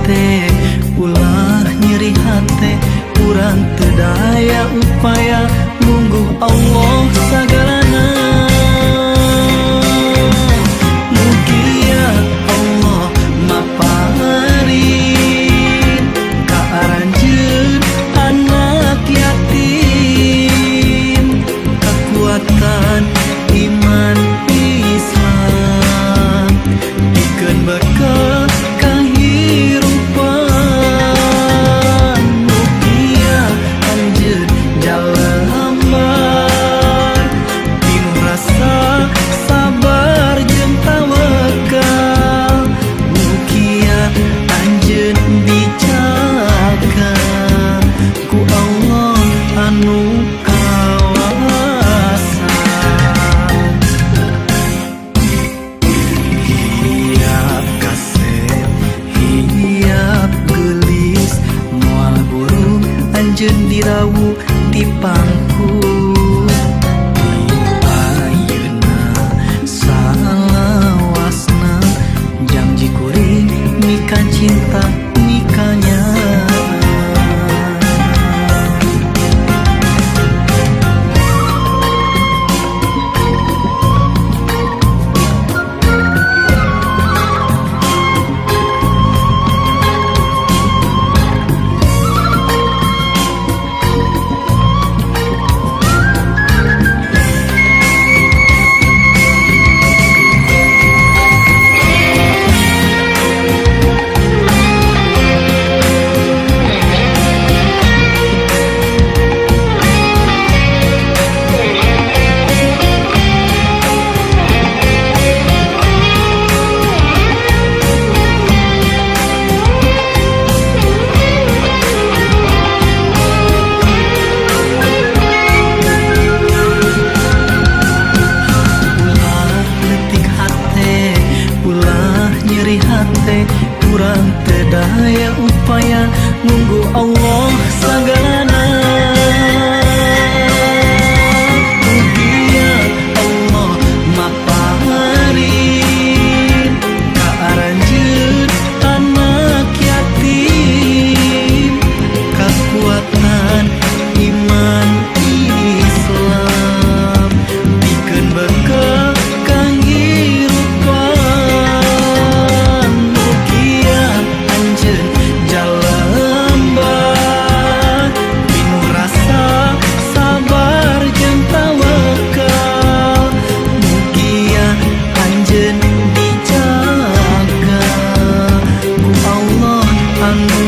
hate, ulah nyeri hate, urang teu daya upaya, mungguh Allah sagalana. Mugia Allah maparin ka aranjeun anak yatim, kekuatan iman Islam pikeun bekal kahirupan. Mugia anjeun jalembar pinuh rasa sabar jeung tawakal. Mugia anjeun dijaga ku Allah anu kawasa. Hiap kasep, hiap geulis, moal burung anjeun dirawu di pangku. Di ayeuna salawasna, janji kuring mika cinta mikanya. Ulah leutik hate, ulah nyeri hate, urang teu daya upaya, munggu Allah sagalana. Mugia Allah maparin ka aranjeun anak yatim, kakuatan iman Islam pikeun bekal kahirupan. Mugia anjeun jalembar pinuh rasa sabar jeung tawakal. Mugia anjeun dijaga ku Allah anu